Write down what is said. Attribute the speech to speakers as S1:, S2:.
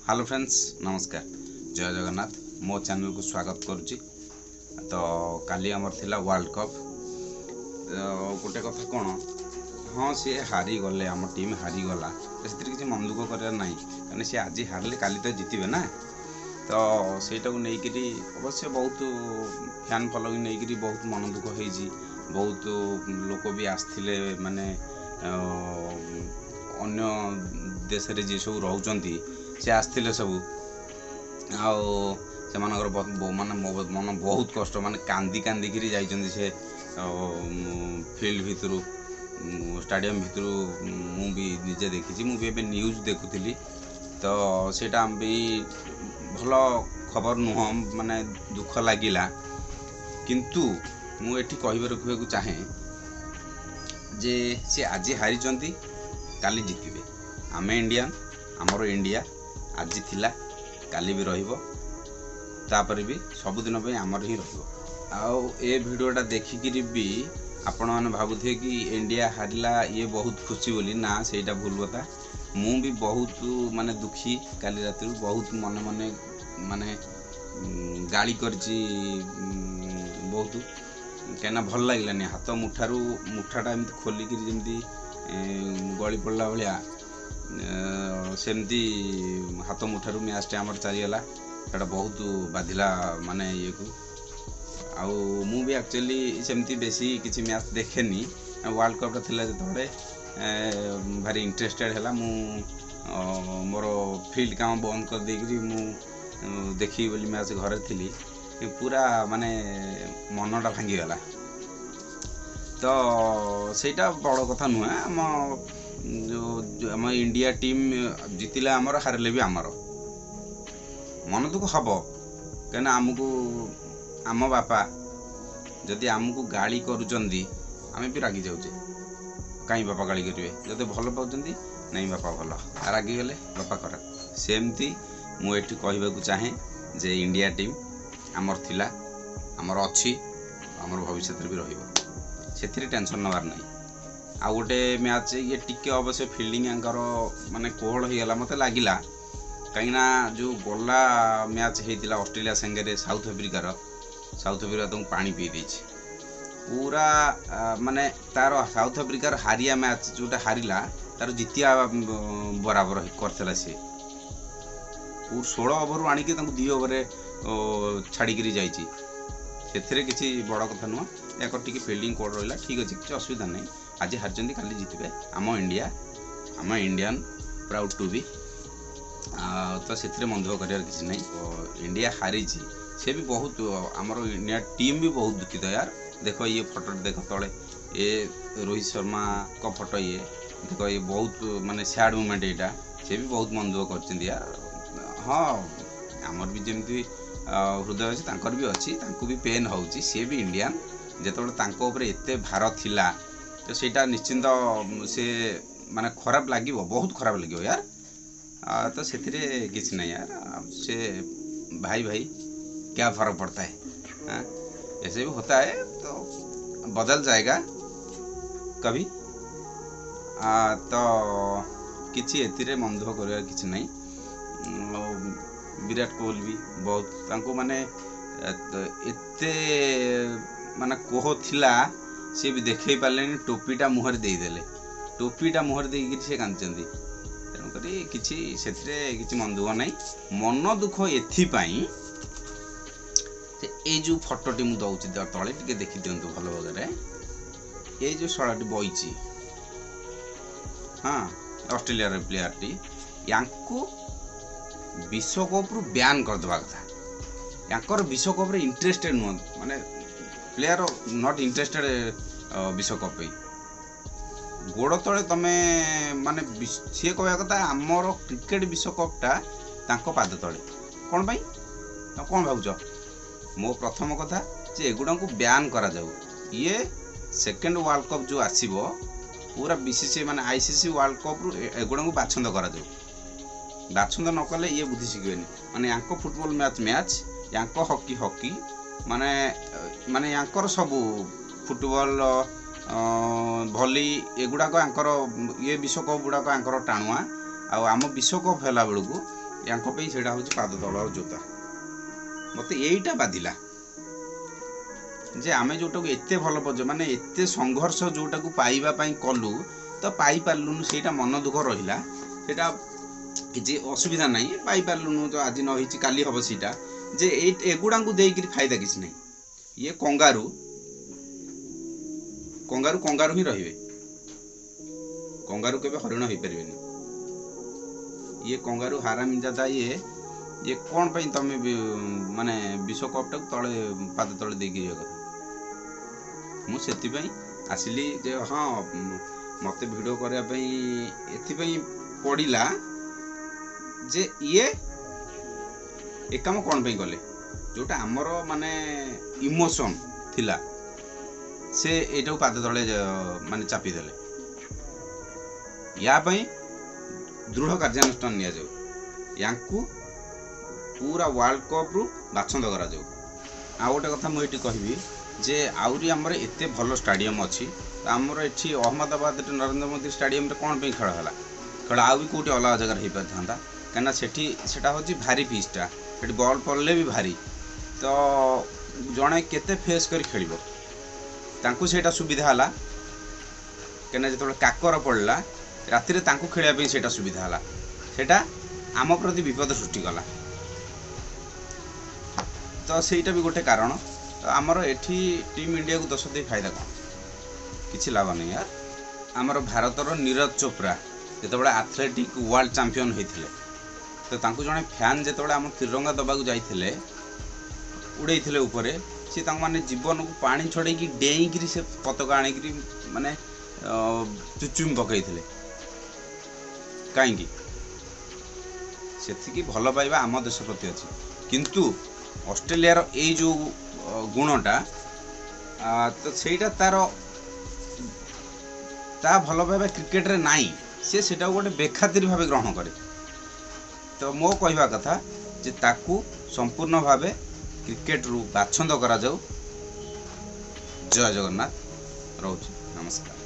S1: Hello friends, ନମସ୍କାର, ଜୟ ଜଗନ୍ନାଥ। ମୋ ଚ୍ୟାନେଲକୁ ସ୍ୱାଗତ କରୁଛି। ତ କାଲି ଆମର ଥିଲା ୱାର୍ଲଡ଼ କପ୍। ଗୋଟେ କଥା କ'ଣ, ହଁ, ସିଏ ହାରିଗଲେ, ଆମ ଟିମ୍ ହାରିଗଲା, ତ ସେଥିରେ କିଛି ମନ ଦୁଃଖ କରିବାର ନାହିଁ। କାରଣ ସିଏ ଆଜି ହାରିଲେ କାଲି ତ ଜିତିବେ ନା। ତ ସେଇଟାକୁ ନେଇକିରି ଅବଶ୍ୟ ବହୁତ ଫ୍ୟାନ୍ ଫଲୋଇଂ ନେଇକିରି ବହୁତ ମନ ଦୁଃଖ ହେଇଛି। ବହୁତ ଲୋକ ବି ଆସିଥିଲେ, ମାନେ ଅନ୍ୟ ଦେଶରେ ଯିଏ ସବୁ ରହୁଛନ୍ତି ସେ ଆସିଥିଲେ ସବୁ। ଆଉ ସେମାନଙ୍କର ମାନେ ମନ ବହୁତ କଷ୍ଟ, ମାନେ କାନ୍ଦି କାନ୍ଦିକିରି ଯାଇଛନ୍ତି ସେ ଫିଲ୍ଡ ଭିତରୁ, ଷ୍ଟାଡ଼ିୟମ୍ ଭିତରୁ। ମୁଁ ବି ନିଜେ ଦେଖିଛି, ମୁଁ ବି ଏବେ ନ୍ୟୁଜ୍ ଦେଖୁଥିଲି। ତ ସେଇଟା ଆମ ପାଇଁ ଭଲ ଖବର ନୁହଁ, ମାନେ ଦୁଃଖ ଲାଗିଲା। କିନ୍ତୁ ମୁଁ ଏଠି କହିବା ରଖିବାକୁ ଚାହେଁ ଯେ ସେ ଆଜି ହାରିଛନ୍ତି, କାଲି ଜିତିବେ। ଆମେ ଇଣ୍ଡିଆନ୍, ଆମର ଇଣ୍ଡିଆ ଆଜି ଥିଲା, କାଲି ବି ରହିବ, ତାପରେ ବି ସବୁଦିନ ପାଇଁ ଆମର ହିଁ ରହିବ। ଆଉ ଏ ଭିଡ଼ିଓଟା ଦେଖିକିରି ବି ଆପଣମାନେ ଭାବୁଥିବେ କି ଇଣ୍ଡିଆ ହାରିଲା, ଇଏ ବହୁତ ଖୁସି ବୋଲି। ନା, ସେଇଟା ଭୁଲ କଥା। ମୁଁ ବି ବହୁତ ମାନେ ଦୁଃଖୀ। କାଲି ରାତିରୁ ବହୁତ ମନେ ମନେ ମାନେ ଗାଳି କରିଛି ବହୁତ, କାହିଁକିନା ଭଲ ଲାଗିଲାନି। ହାତ ମୁଠାରୁ ମୁଠାଟା ଏମିତି ଖୋଲିକିରି ଯେମିତି ଗଳି ପଡ଼ିଲା ଭଳିଆ, ସେମିତି ହାତ ମୁଠାରୁ ମ୍ୟାଚ୍ଟା ଆମର ଚାଲିଗଲା। ସେଇଟା ବହୁତ ବାଧିଲା ମାନେ ଇଏକୁ। ଆଉ ମୁଁ ବି ଆକ୍ଚୁଆଲି ସେମିତି ବେଶୀ କିଛି ମ୍ୟାଚ୍ ଦେଖେନି। ୱାର୍ଲଡ଼ କପ୍ଟା ଥିଲା ଯେତେବେଳେ ଭାରି ଇଣ୍ଟରେଷ୍ଟେଡ଼ ହେଲା, ମୁଁ ମୋର ଫିଲ୍ଡ କାମ ବନ୍ଦ କରିଦେଇକିରି ମୁଁ ଦେଖିବି ବୋଲି ମ୍ୟାଚ୍ ଘରେ ଥିଲି। ପୁରା ମାନେ ମନଟା ଭାଙ୍ଗିଗଲା। ତ ସେଇଟା ବଡ଼ କଥା ନୁହେଁ। ଆମ ଯେଉଁ ଆମ ଇଣ୍ଡିଆ ଟିମ୍ ଜିତିଲେ ଆମର, ହାରିଲେ ବି ଆମର ମନ ଦୁଃଖ ହେବ। କାହିଁକିନା ଆମକୁ ଆମ ବାପା ଯଦି ଆମକୁ ଗାଳି କରୁଛନ୍ତି, ଆମେ ବି ରାଗି ଯାଉଛେ। କାହିଁ ବାପା ଗାଳି କରିବେ? ଯଦି ଭଲ ପାଉଛନ୍ତି, ନାଇଁ ବାପା ଭଲ, ରାଗିଗଲେ ବାପା ଖରାପ। ସେମିତି ମୁଁ ଏଠି କହିବାକୁ ଚାହେଁ ଯେ ଇଣ୍ଡିଆ ଟିମ୍ ଆମର ଥିଲା, ଆମର ଅଛି, ଆମର ଭବିଷ୍ୟତରେ ବି ରହିବ। ସେଥିରେ ଟେନସନ୍ ନେବାର ନାହିଁ। ଆଉ ଗୋଟେ ମ୍ୟାଚ୍ ଇଏ ଟିକେ ଅବଶ୍ୟ ଫିଲ୍ଡିଂ ୟାଙ୍କର ମାନେ କୋହଳ ହେଇଗଲା ମୋତେ ଲାଗିଲା। କାହିଁକିନା ଯେଉଁ ଗଲା ମ୍ୟାଚ୍ ହେଇଥିଲା ଅଷ୍ଟ୍ରେଲିଆ ସାଙ୍ଗରେ ସାଉଥ୍ ଆଫ୍ରିକାର, ସାଉଥ୍ ଆଫ୍ରିକା ତାଙ୍କୁ ପାଣି ପିଇ ଦେଇଛି ପୁରା। ମାନେ ତାର ସାଉଥ୍ ଆଫ୍ରିକାର ହାରିଆ ମ୍ୟାଚ୍ ଯେଉଁଟା ହାରିଲା, ତାର ଜିତିବା ବରାବର କରିଥିଲା ସିଏ। 16 ଓଭରରୁ ଆଣିକି ତାଙ୍କୁ 2 ଓଭରରେ ଛାଡ଼ିକିରି ଯାଇଛି। ସେଥିରେ କିଛି ବଡ଼ କଥା ନୁହଁ। ୟାଙ୍କର ଟିକେ ଫିଲ୍ଡିଂ କୋଡ଼ ରହିଲା, ଠିକ୍ ଅଛି, କିଛି ଅସୁବିଧା ନାହିଁ। ଆଜି ହାରିଛନ୍ତି, କାଲି ଜିତିବେ। ଆମ ଇଣ୍ଡିଆ, ଆମ ଇଣ୍ଡିଆନ୍ ପ୍ରାଉଡ଼ ଟୁ ବି। ତ ସେଥିରେ ମନ ଦୁଃଖ କରିବାର କିଛି ନାହିଁ। ଇଣ୍ଡିଆ ହାରିଛି, ସେ ବି ବହୁତ, ଆମର ଇଣ୍ଡିଆ ଟିମ୍ ବି ବହୁତ ଦୁଃଖିତ ୟାର। ଦେଖ ଇଏ ଫଟୋ ଦେଖ ତଳେ, ଏ ରୋହିତ ଶର୍ମାଙ୍କ ଫଟୋ ଇଏ ଦେଖ। ଇଏ ବହୁତ ମାନେ ସ୍ୟାଡ଼ ମୁମେଣ୍ଟ ଏଇଟା। ସେ ବି ବହୁତ ମନ ଦୁଃଖ କରିଛନ୍ତି ୟାର। ହଁ, ଆମର ବି ଯେମିତି ହୃଦୟ ଅଛି, ତାଙ୍କର ବି ଅଛି। ତାଙ୍କୁ ବି ପେନ୍ ହେଉଛି। ସିଏ ବି ଇଣ୍ଡିଆନ୍। ଯେତେବେଳେ ତାଙ୍କ ଉପରେ ଏତେ ଭାର ଥିଲା, ତ ସେଇଟା ନିଶ୍ଚିନ୍ତ ସେ ମାନେ ଖରାପ ଲାଗିବ, ବହୁତ ଖରାପ ଲାଗିବ ୟାର। ତ ସେଥିରେ କିଛି ନାହିଁ ୟାର। ସେ भाई भाई क्या फ़र्क पड़ता है? हाँ, ऐसे भी होता है, तो बदल जाएगा कभी। ତ କିଛି ଏଥିରେ ମନ ଦୁଃଖ କରିବାର କିଛି ନାହିଁ। ଆଉ ବିରାଟ କୋହଲି ବି ବହୁତ ତାଙ୍କୁ ମାନେ ଏତେ ମାନେ କୋହ ଥିଲା, ସିଏ ବି ଦେଖେଇ ପାରିଲେନି। ଟୋପିଟା ମୁହଁରେ ଦେଇଦେଲେ, ଟୋପିଟା ମୁହଁରେ ଦେଇକିରି ସେ କାନ୍ଦିଛନ୍ତି। ତେଣୁକରି କିଛି ସେଥିରେ କିଛି ମନ ଦୁଃଖ ନାହିଁ। ମନ ଦୁଃଖ ଏଥିପାଇଁ ଯେ ଏଇ ଯେଉଁ ଫଟୋଟି ମୁଁ ଦେଉଛି ତଳେ, ଟିକେ ଦେଖିଦିଅନ୍ତୁ ଭଲ ଭାବରେ। ଏଇ ଯେଉଁ ଶଳାଟି ବଇଛି, ହଁ, ଅଷ୍ଟ୍ରେଲିଆର ପ୍ଲେୟାରଟି, ୟାଙ୍କୁ ବିଶ୍ୱକପ୍ରୁ ବ୍ୟାନ୍ କରିଦେବା କଥା। ୟାଙ୍କର ବିଶ୍ୱକପ୍ରେ ଇଣ୍ଟରେଷ୍ଟେଡ଼ ନୁହଁ, ମାନେ ପ୍ଲେୟାର not interested ବିଶ୍ୱକପ୍ ପାଇଁ। ଗୋଡ଼ ତଳେ ତମେ ମାନେ ସିଏ କହିବା କଥା ଆମର କ୍ରିକେଟ ବିଶ୍ୱକପ୍ଟା ତାଙ୍କ ପାଦ ତଳେ। କ'ଣ ପାଇଁ? ତମେ କ'ଣ ଭାବୁଛ? ମୋ ପ୍ରଥମ କଥା ଯେ ଏଗୁଡ଼ାଙ୍କୁ ବ୍ୟାନ୍ କରାଯାଉ। ଇଏ ସେକେଣ୍ଡ ୱାର୍ଲଡ଼ କପ୍ ଯେଉଁ ଆସିବ, ପୁରା ବିସିସି ମାନେ ଆଇସିସି ୱାର୍ଲଡ଼ କପ୍ରୁ ଏଗୁଡ଼ାଙ୍କୁ ବାଛନ୍ଦ କରାଯାଉ। ବାଛନ୍ଦ ନ କଲେ ଇଏ ବୁଦ୍ଧି ଶିଖିବେନି। ମାନେ ୟାଙ୍କ ଫୁଟବଲ ମ୍ୟାଚ୍ ମ୍ୟାଚ୍, ୟାଙ୍କ ହକି ହକି, ମାନେ ମାନେ ୟାଙ୍କର ସବୁ ଫୁଟବଲ, ଭଲି ଏଗୁଡ଼ାକ ୟାଙ୍କର, ଇଏ ବିଶ୍ୱକପ୍ ଗୁଡ଼ାକ ୟାଙ୍କର ଟାଣୁଆ। ଆଉ ଆମ ବିଶ୍ୱକପ୍ ହେଲା ବେଳକୁ ୟାଙ୍କ ପାଇଁ ସେଇଟା ହେଉଛି ପାଦ ତଳର ଜୋତା। ମୋତେ ଏଇଟା ବାଧିଲା ଯେ ଆମେ ଯେଉଁଟାକୁ ଏତେ ଭଲ ପାଉଛେ, ମାନେ ଏତେ ସଂଘର୍ଷ ଯେଉଁଟାକୁ ପାଇବା ପାଇଁ କଲୁ, ତ ପାଇପାରିଲୁନୁ, ସେଇଟା ମନ ଦୁଃଖ ରହିଲା। ସେଇଟା କିଛି ଅସୁବିଧା ନାହିଁ, ପାଇପାରିଲୁନୁ ତ ଆଜି ନ ହେଇଛି କାଲି ହେବ। ସେଇଟା ଯେ ଏଇ ଏଗୁଡ଼ାଙ୍କୁ ଦେଇକିରି ଫାଇଦା କିଛି ନାହିଁ। ଇଏ କଙ୍ଗାରୁ, କଙ୍ଗାରୁ କଙ୍ଗାରୁ ହିଁ ରହିବେ, କଙ୍ଗାରୁ କେବେ ହରିଣ ହେଇପାରିବେନି। ଇଏ କଙ୍ଗାରୁ ହାରାମଜାଦା। ଇଏ କ'ଣ ପାଇଁ ତମେ ମାନେ ବିଶ୍ୱକପ୍ଟାକୁ ତଳେ ପାଦ ତଳେ ଦେଇକି ଯିବା କଥା? ମୁଁ ସେଥିପାଇଁ ଆସିଲି ଯେ ହଁ, ମୋତେ ଭିଡ଼ିଓ କରିବା ପାଇଁ ଏଥିପାଇଁ ପଡ଼ିଲା ଯେ ଇଏ ଏ କାମ କ'ଣ ପାଇଁ କଲେ, ଯେଉଁଟା ଆମର ମାନେ ଇମୋସନ୍ ଥିଲା, ସେ ଏଇଟାକୁ ପାଦ ତଳେ ମାନେ ଚାପିଦେଲେ। ୟା ପାଇଁ ଦୃଢ଼ କାର୍ଯ୍ୟାନୁଷ୍ଠାନ ନିଆଯାଉ, ୟାଙ୍କୁ ପୁରା ୱାର୍ଲଡ କପ୍ରୁ ବାଛନ୍ଦ କରାଯାଉ। ଆଉ ଗୋଟେ କଥା ମୁଁ ଏଇଠି କହିବି ଯେ ଆହୁରି ଆମର ଏତେ ଭଲ ଷ୍ଟାଡ଼ିୟମ୍ ଅଛି, ତ ଆମର ଏଠି ଅହମ୍ମଦାବାଦରେ ନରେନ୍ଦ୍ର ମୋଦି ଷ୍ଟାଡ଼ିୟମ୍ରେ କ'ଣ ପାଇଁ ଖେଳ ହେଲା? ଖେଳ ଆଉ ବି କେଉଁଠି ଅଲଗା ଜାଗାରେ ହେଇପାରିଥାନ୍ତା, କାହିଁକିନା ସେଠି ସେଟା ହେଉଛି ଭାରି ପିଚ୍ଟା, ସେଠି ବଲ୍ ପଡ଼ିଲେ ବି ଭାରି, ତ ଜଣେ କେତେ ଫେସ୍ କରି ଖେଳିବ? ତାଙ୍କୁ ସେଇଟା ସୁବିଧା ହେଲା, କାହିଁକିନା ଯେତେବେଳେ କାକର ପଡ଼ିଲା ରାତିରେ ତାଙ୍କୁ ଖେଳିବା ପାଇଁ ସେଇଟା ସୁବିଧା ହେଲା, ସେଇଟା ଆମ ପ୍ରତି ବିପଦ ସୃଷ୍ଟି କଲା। ତ ସେଇଟା ବି ଗୋଟେ କାରଣ। ତ ଆମର ଏଠି ଟିମ୍ ଇଣ୍ଡିଆକୁ ଦୋଷ ଦେଇ ଫାଇଦା କ'ଣ? କିଛି ଲାଭ ନାହିଁ ୟାର। ଆମର ଭାରତର ନୀରଜ ଚୋପ୍ରା ଯେତେବେଳେ ଆଥଲେଟିକ୍ ୱାର୍ଲଡ ଚାମ୍ପିଅନ୍ ହେଇଥିଲେ, ତ ତାଙ୍କୁ ଜଣେ ଫ୍ୟାନ୍ ଯେତେବେଳେ ଆମ ତ୍ରିରଙ୍ଗା ଦେବାକୁ ଯାଇଥିଲେ, ଉଡ଼େଇଥିଲେ ଉପରେ, ସେ ତାଙ୍କୁ ମାନେ ଜୀବନକୁ ପାଣି ଛଡ଼େଇକି ଡେଇଁକିରି ସେ ପତାକା ଆଣିକିରି ମାନେ ଚୁଚୁମି ପକାଇଥିଲେ। କାହିଁକି? ସେତିକି ଭଲ ପାଇବା ଆମ ଦେଶ ପ୍ରତି ଅଛି। କିନ୍ତୁ ଅଷ୍ଟ୍ରେଲିଆର ଏଇ ଯେଉଁ ଗୁଣଟା, ତ ସେଇଟା ତାର ତା ଭଲ ପାଇବା କ୍ରିକେଟରେ ନାହିଁ, ସେ ସେଟାକୁ ଗୋଟେ ବେଖାତିର ଭାବେ ଗ୍ରହଣ କରେ। ତ ମୋ କହିବା କଥା ଯେ ତାକୁ ସମ୍ପୂର୍ଣ୍ଣ ଭାବେ କ୍ରିକେଟରୁ ବାଛନ୍ଦ କରାଯାଉ। ଜୟ ଜଗନ୍ନାଥ, ରହୁଛି, ନମସ୍କାର।